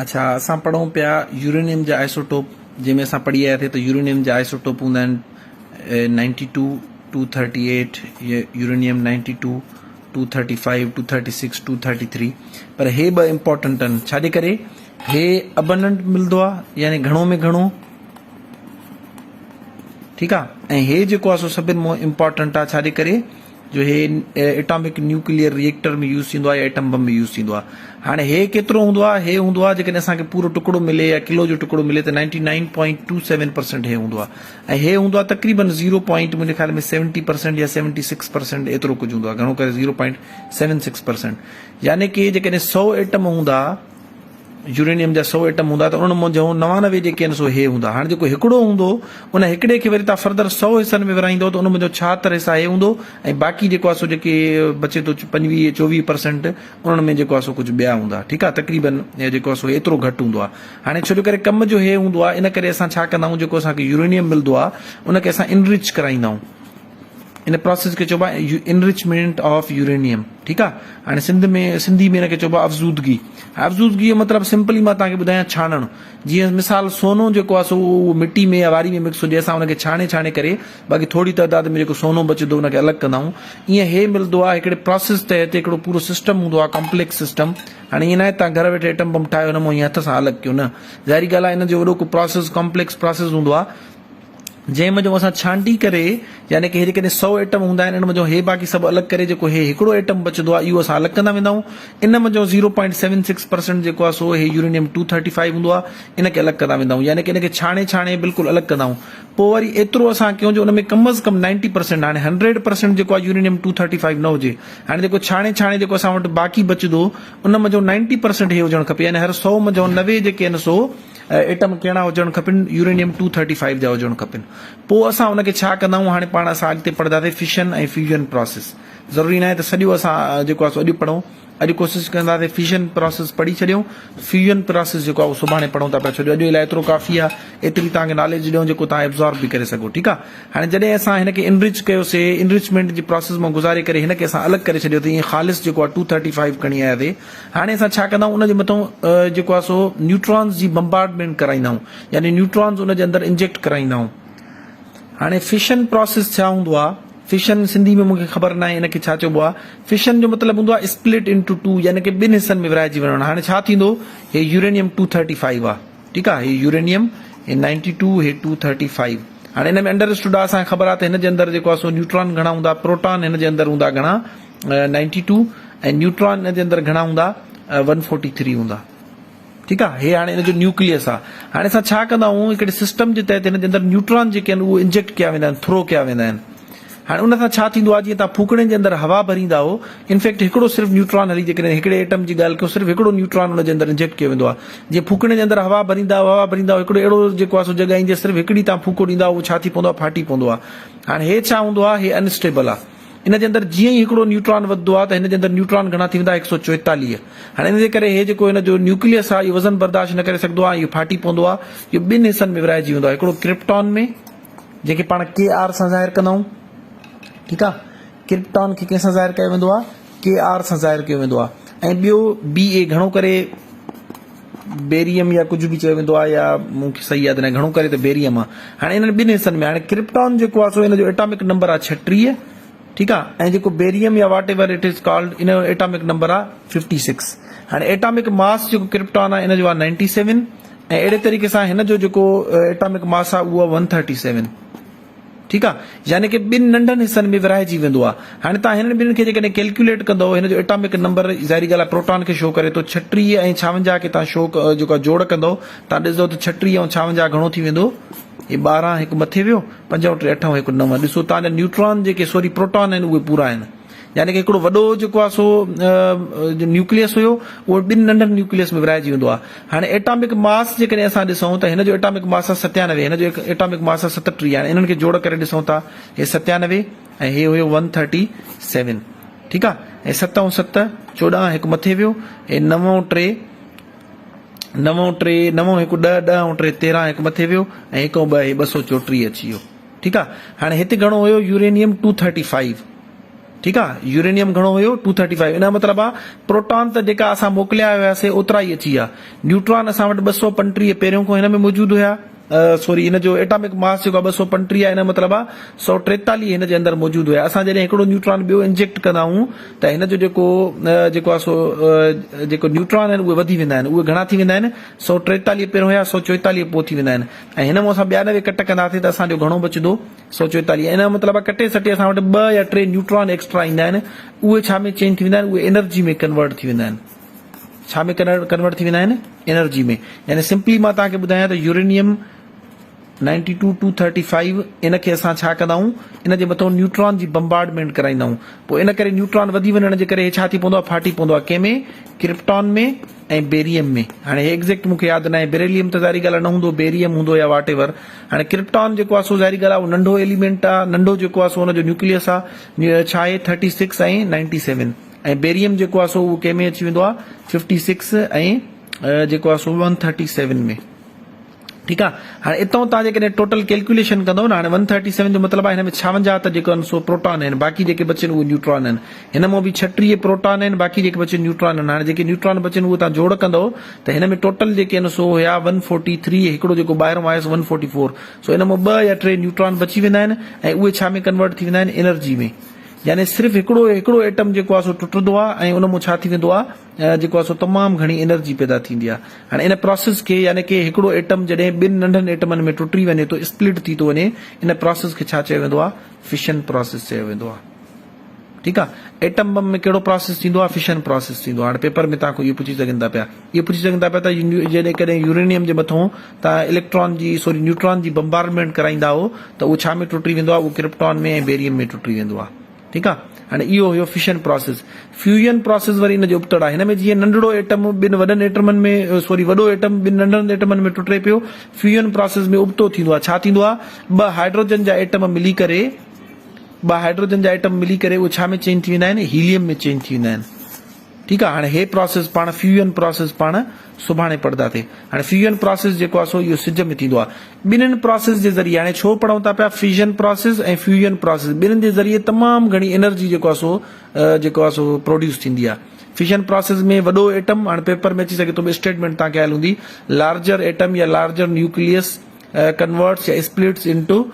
اڇا اسان پڙهون پيا يورينيم جا آئسوٽوپ جنهن ۾ اسان پڙهي آيا ٿي ته يورينيم جا آئسوٽوپ هوندا آهن ninety two two thirty eight uranium ninety two two thirty five two thirty six two thirty three پر هي ٻه امپورٽنٽ آهن ڇاجي ڪري هي ابنڊنٽ ملندو آهي يعني گهڻو ۾ گهڻو ٺيڪ آهي ۽ هي جيڪو آهي سو سڀن مون امپورٽنٽ آهي ڇاجي ڪري جو هي ايٽامڪ نيوڪليئر ريئيڪٽر ۾ يوز ٿيندو آهي يا ايٽم بم ۾ يوز ٿيندو آهي هاڻي هي ڪيترو هوندو آهي هي هوندو آهي جيڪڏهن اسان کي پورو ٽڪڙو ملي يا ڪلو جو ٽڪڙو ملي ته ninety nine point two seven percent هي هوندو آهي ۽ هي هوندو آهي تقريبن زيرو پوائنٽ منهنجي خيال ۾ سيونٽي پرسينٽ يا سيونٽي سڪس پرسينٽ ايترو ڪجهه هوندو آهي گهڻو ڪري zero point seven six percent يعني ڪي جيڪڏهن سو ايٽم هوندا يورينيم جا سو ايٽم هوندا ته انهن منجهون 99 جيڪي آهن سو هي هوندا. هاڻي جيڪو هڪڙو هوندو ان هڪڙي کي وري توهان فردر سو حصن ۾ ورهائيندؤ ته ان منجهون 76 حصا هي هوندو ۽ باقي جيڪو آهي سو جيڪي بچي ٿو 25 24 پرسينٽ انهن ۾ جيڪو آهي سو ڪجهه ٻيا هوندا. ٺيڪ آهي تقريبن جيڪو آهي سو ايترو گهٽ هوندو آهي. هاڻي ڇو جو ڪري ڪم جو هي هوندو آهي ان ڪري اسان ڇا ڪندا آهيون جيڪو اسان کي يورينيم ملندو آهي ان کي اسان انرچ ڪرائيندا آهيون. ان پراسيس کي چئبو آهي انرچمينٽ آف يورينيم ٺيڪ آهي هاڻي سنڌ ۾ سنڌي ۾ ان کي چئبو آهي افزودگي افزودگي جو مطلب سمپلي مان توهان کي ٻڌايان ڇاڻڻ جيئن مثال سونو جيڪو آهي سو اهو مٽي ۾ يا واري ۾ مڪس هجي اسان ان کي ڇاڻي ڇاڻي ڪري باقي ٿوري تعداد ۾ جيڪو سونو بچي ٿو ان کي الڳ ڪندا آهيون ائين هي ملندو آهي هڪڙي پراسيس تحت هڪڙو پورو سسٽم هوندو آهي ڪمپليڪس سسٽم هاڻي ائين ناهي توهان گهر ويٺي ايٽم بم ٺاهيو هن مان ائين هٿ سان الڳ ڪيو نه ظاهري ڳالهه آهي ان جو وڏو ڪو پراسيس ڪمپليڪس پراسيس هوندو آهي جنهن منجهون اسان ڇانٽي ڪري يعني ڪي هي جيڪڏهن سو ايٽم هوندا آهن ان منجهون هي باقي سڀ الڳ ڪري جيڪو هي هڪڙو ايٽم بچندو آهي اهو اسان الڳ ڪندا ويندا آهيون ان منجهون zero point seven six percent جيڪو آهي سو هي يورينيم ٽو ٿرٽي فائيو هوندو آهي ان کي الڳ ڪندا ويندا آهيون يعني ڪي ان کي ڇاڻي ڇاڻي بلڪل الڳ ڪندا آهيون پوء وري ايترو اسان ڪيون جو ان ۾ ڪم از ڪم نائنٽي پرسنٽ هاڻي هنڊريڊ پرسنٽ جيڪو آهي يورينيم ٽو ٿرٽي فائيو نه هجي هاڻي جيڪو ڇاڻي ڇاڻي جيڪو اسان وٽ باقي بچندو ان منجهون نائنٽي پرسنٽ هي هجڻ کپي يعني هر سو منجهون نوي جيڪي آهن سو ايٽم ڪهڙا هجڻ کپن يورينيم ٽو ٿرٽي فائيو جا هجڻ کپن پوء اسان ان کي ڇا ڪندا آهيون هاڻي پاڻ اسان اڳتي پڙهنداسين فشن ۽ فيوزن پراسيس ضروري ناهي ته سڄو اسان جيڪو آهي سو اڄ پڙهون اڄ ڪوشش ڪنداسين فشن پراسيس پڙهي ڇڏيون فيوزن پراسيس جيڪو آهي اهو سڀاڻي پڙهون ٿا پيا ڇو جو اڄ الائي ايترو ڪافي آهي ايتري توهان کي ناليج ڏيون جيڪو توهان ابزارب به ڪري سگهو ٺيڪ آهي هاڻي جڏهن اسان هن کي انرچ ڪيوسي انرچمينٽ جي پراسيس مان گذاري ڪري هن کي اسان الڳ ڪري ڇڏيو ته ائين خالص جيڪو آهي ٽو ٿرٽي فائيو کڻي آياسي هاڻي اسان ڇا ڪندا آهيون ان جي مٿان جيڪو آهي سو نيوٽرانز جي بمبارڊمينٽ ڪرائيندا آهيون يعني نيوٽرانز ان جي اندر انجيڪٽ ڪرائيندا آهيون هاڻي فشن پراسيس ڇا هوندو آهي فشن سنڌي ۾ مونکي خبر ناهي ان کي ڇا چئبو آهي فشن جو مطلب هوندو آهي اسپلٽ انٽو ٽو يعني ڪي ٻن حصن ۾ ورهائجي وڃڻ هاڻي ڇا ٿيندو هي يورينيم ٽو ٿرٽي فائيو آهي ٺيڪ آهي هي يورينيم هي نائنٽي ٽو هي ٽو ٿرٽي فائيو هاڻي ان ۾ انڊر اسٽوڊ آهي اسان کي خبر آهي ته هن جي اندر جيڪو آهي سو نيوٽران گهڻا هوندا پروٽان هن جي اندر هوندا گهڻا نائنٽي ٽو ۽ نيوٽران ان جي اندر گهڻا هوندا ون فورٽي ٿري هوندا ٺيڪ آ هي هاڻي ان جو نيوڪليس آ هاڻي اسان ڇا ڪندا آهيون هڪڙي سسٽم جي تحت هن جي اندر نيوٽران جيڪي آهن اهو انجيڪٽ ڪيا ويندا آهن ٿرو ڪيا ويندا آهن هاڻي ان سان ڇا ٿيندو آ جيئن تان ڦوڪڻي جي اندر هوا ڀريندا آهو انفيڪٽ هڪڙو صرف نيوٽران هلي جيڪڏهن هڪڙي ايٽم جي ڳالهه ڪيون صرف هڪڙو نيوٽران ان جي اندر انجيڪٽ ڪيو ويندو آ جيئن ڦوڪڻي جي اندر هوا ڀريندا آهو هوا ڀريندا آهو هڪڙو اهڙو جيڪو آ سو جڳهه ايندي صرف هڪڙي تان ڦوڪو ڏيندا آهو اهو ڇا ٿي پوندو آ ڦاٽي پوندو آ هاڻي هي ڇا هوندو آ هي انسٽيبل آ ان جي اندر جيئن ئي هڪڙو نيوٽران وڌندو آهي ته هن جي اندر نيوٽران گهڻا ٿي ويندا هڪ سو چوئيتاليهه. هاڻي ان جي ڪري هي جيڪو هن جو نيوڪليس آهي اهو وزن برداشت نه ڪري سگهندو آهي ۽ اهو ڦاٽي پوندو آهي. اهو ٻن حصن ۾ ورهائجي ويندو آهي هڪڙو ڪرپٽان ۾ جنهن کي پاڻ ڪي آر سان ظاهر ڪندا آهيون ٺيڪ آهي ڪرپٽان کي ڪنهن سان ظاهر ڪيو ويندو آهي ڪي آر سان ظاهر ڪيو ويندو آهي ۽ ٻيو بي اي گهڻو ڪري بيريم يا ڪجهه به چيو ويندو آهي يا مون کي صحيح ياد ناهي گهڻو ڪري ته بيريم آهي هاڻي انهن ٻن حصن ۾ هاڻي ڪرپٽان جيڪو آهي سو ان جو ايٽامڪ نمبر آهي 36 ٺيڪ آهي ۽ جيڪو بيريم يا what ever it is called ان جو ايٽامڪ نمبر آهي 56 هاڻي ايٽامڪ ماس جيڪو ڪرپٽان آهي ان جو آهي 97 ۽ اهڙي طريقي سان هن جو جيڪو ايٽامڪ ماس آهي اهو آهي 137 ٺيڪ آ يعني ڪي ٻن ننڍن حصن ۾ ورهائجي ويندو آ هاڻي توهان هنن ٻنهن کي جيڪڏهن ڪيلڪيوليٽ ڪندؤ هن جو ايٽامڪ نمبر ظاهري ڳالهه آ پروٽان کي شو ڪري ٿو 36 ۽ 56 کي توهان شو جيڪو آ جوڙ ڪندؤ توهان ڏسندؤ ته 36 ۽ 56 گهڻو ٿي ويندو هي 12 هڪ مٿي ويو 5 ۽ 3 8 ۽ 1 9 ڏسو توهان جا نيوٽران جيڪي سوري پروٽان آهن اهي پورا آهن يعني ڪي هڪڙو وڏو جيڪو آهي سو نيوڪليس هيو اهو ٻن ننڍن نيوڪليس ۾ ورهائجي ويندو آهي هاڻي ايٽامڪ ماس جيڪڏهن اسان ڏسون ته هن جو ايٽامڪ ماس آهي ستيانوي هن جو ايٽامڪ ماس آهي ستٽيهه هاڻي انهن کي جوڙ ڪري ڏسون ٿا هي ستيانوي ۽ هي هيو ون ٿرٽي سيون ٺيڪ آهي ۽ ست ۽ ست چوڏهن هڪ مٿي ويو هي نو ۽ ٽي نو ۽ ٽي نو هڪ ڏهه ڏهه ۽ ٽي تيرهن هڪ مٿي ويو ۽ هڪ ۽ ٻه هي ٻه سو چوٽيهه اچي ويو ٺيڪ آ هاڻي هت گهڻو هيو يورينيم ٽو ٿرٽي فائيو. ٺيڪ آ يورينيم گهڻو هيو 235 ان جو مطلب آ پروٽان ته جيڪا اسان موڪليا هيا سي اوترا ئي اچي ويا نيوٽران اسان وٽ 235 پهريون کان هن ۾ موجود هيا سوري ان جو ايٽامڪ ماس جيڪو آ 235 آ ان جو مطلب آ 143 هن جي اندر موجود هيا اسان جڏهن هڪڙو نيوٽران ٻيو انجيڪٽ ڪندا آهيون ته هن جو جيڪو جيڪو آ سو جيڪو نيوٽران آهن اهي وڌي ويندا آهن اهي گهڻا ٿي ويندا آهن 143 پهريون هيا 144 پوء ٿي ويندا آهن ۽ هن مان اسان 92 ڪٽ ڪنداسين ته اسان جو گهڻو بچندو 144 ان جو مطلب آهي ڪٽي سٽي اسان وٽ ٻه يا ٽي نيوٽران ايڪسٽرا ايندا آهن اهي ڇا ۾ چينج ٿي ويندا آهن اهي انرجي ۾ ڪنورٽ ٿي ويندا آهن ڇا ۾ ڪنورٽ ٿي ويندا آهن انرجي ۾ يعني سمپلي مان توهان کي ٻڌايان ته يورينيم 92 235 ان کي اسان ڇا ڪندا آهيون ان جي مٿان نيوٽران جي بمبارڊمينٽ ڪرائيندا آهيون پوء ان ڪري نيوٽران وڌي وڃڻ جي ڪري هي ڇا ٿي پوندو آهي ڦاٽي پوندو آهي ڪنهن ۾ ڪرپٽان ۾ ۽ بيريم ۾ هاڻي هي ايگزيڪٽ مون کي ياد ناهي بريليم ته ظاهري ڳالهه آهي نه هوندو بيريم هوندو يا واٽ ايور هاڻي ڪرپٽان جيڪو آهي سو ظاهري ڳالهه آهي اهو ننڍو ايليمينٽ آهي ننڍو جيڪو آهي سو ان جو نيوڪليس آهي ڇا آهي ٿرٽي سڪس ۽ نائنٽي سيون ۽ بيريم جيڪو آهي سو اهو ڪنهن ۾ اچي ويندو آهي ففٽي سڪس ۽ جيڪو آهي سو ون ٿرٽي سيون ۾ ٺيڪ آ هاڻي اتان تان جيڪڏهن ٽوٽل ڪيلڪيوليشن ڪندو نه هاڻي ون ٿرٽي سيون جو مطلب آهي هن ۾ ڇاونجاهه ته جيڪو آهن سو پروٽان آهن باقي جيڪي بچن اهي نيوٽران آهن هن مان به ڇٽيهه پروٽان آهن باقي جيڪي بچن نيوٽران آهن هاڻي جيڪي نيوٽران بچن اهي تان جوڙ ڪندو ته هن ۾ ٽوٽل جيڪي آهن سو هيا ون فورٽي ٿري هڪڙو جيڪو ٻاهرون آيس ون فورٽي فور سو ان مان ٻه يا ٽي نيوٽران بچي ويندا آهن ۽ اهي ڇا ۾ ڪنورٽ ٿي ويندا آهن انرجي ۾ يعني صرف هڪڙو هڪڙو ايٽم جيڪو آهي سو ٽٽندو آهي ۽ ان مان ڇا ٿي ويندو آهي جيڪو آهي سو تمام گهڻي انرجي پيدا ٿيندي آهي. هاڻي ان پراسيس کي يعني ڪي هڪڙو ايٽم جڏهن ٻن ننڍن ايٽمن ۾ ٽٽي وڃي ٿو اسپلٽ ٿي ٿو وڃي ان پراسيس کي ڇا چيو ويندو آهي فشن پراسيس چيو ويندو آهي. ٺيڪ آهي ايٽم بم ۾ ڪهڙو پراسيس ٿيندو آهي فشن پراسيس ٿيندو آهي. هاڻي پيپر ۾ توهان کان اهو پڇي سگهن ٿا پيا اهو پڇي سگهن ٿا پيا ته جڏهن ڪڏهن يورينيم جي مٿون توهان اليڪٽران جي سوري نيوٽران جي بمبارمينٽ ڪرائيندا آهو ته اهو ڇا ۾ ٽٽي ويندو آهي اهو ڪرپٽان ۾ ۽ بيريم ۾ ٽٽي ويندو آهي. ٺيڪ آ هاڻي اهو هيو فشن پراسيس. فيوزن پراسيس وري ان جو ابتڙ آهي. هن ۾ جيئن ننڍڙو ايٽم ٻن وڏن ايٽمن ۾ سوري وڏو ايٽم ٻن ننڍڙن ايٽمن ۾ ٽٽي پيو. فيوزن پراسيس ۾ ابتو ٿيندو آهي. ڇا ٿيندو آهي؟ ٻه هائيڊروجن جا ايٽم ملي ڪري ٻه هائيڊروجن جا ايٽم ملي ڪري اهي ڇا ۾ چينج ٿي ويندا آهن؟ هيليم ۾ چينج ٿي ويندا آهن. ٺيڪ آ هاڻي هي پراسيس پاڻ فيوزن پراسيس پاڻ سڀاڻي پڙهنداسين. هاڻي فيوزن پراسيس جيڪو آهي سو اهو سج ۾ ٿيندو آهي. ٻنهين پراسيس جي ذريعي هاڻي ڇو پڙهون ٿا پيا فيوزن پراسيس ۽ فيوزن پراسيس ٻنهين جي ذريعي تمام گهڻي انرجي جيڪو آهي سو جيڪو آهي سو پروڊيوس ٿيندي آهي. فيوزن پراسيس ۾ وڏو ايٽم هاڻي پيپر ۾ اچي سگهي ٿو اسٽيٽمينٽ توهان کي آيل هوندي لارجر ايٽم يا لارجر نيوڪليس ڪنورٽس يا اسپلٽس انٽو.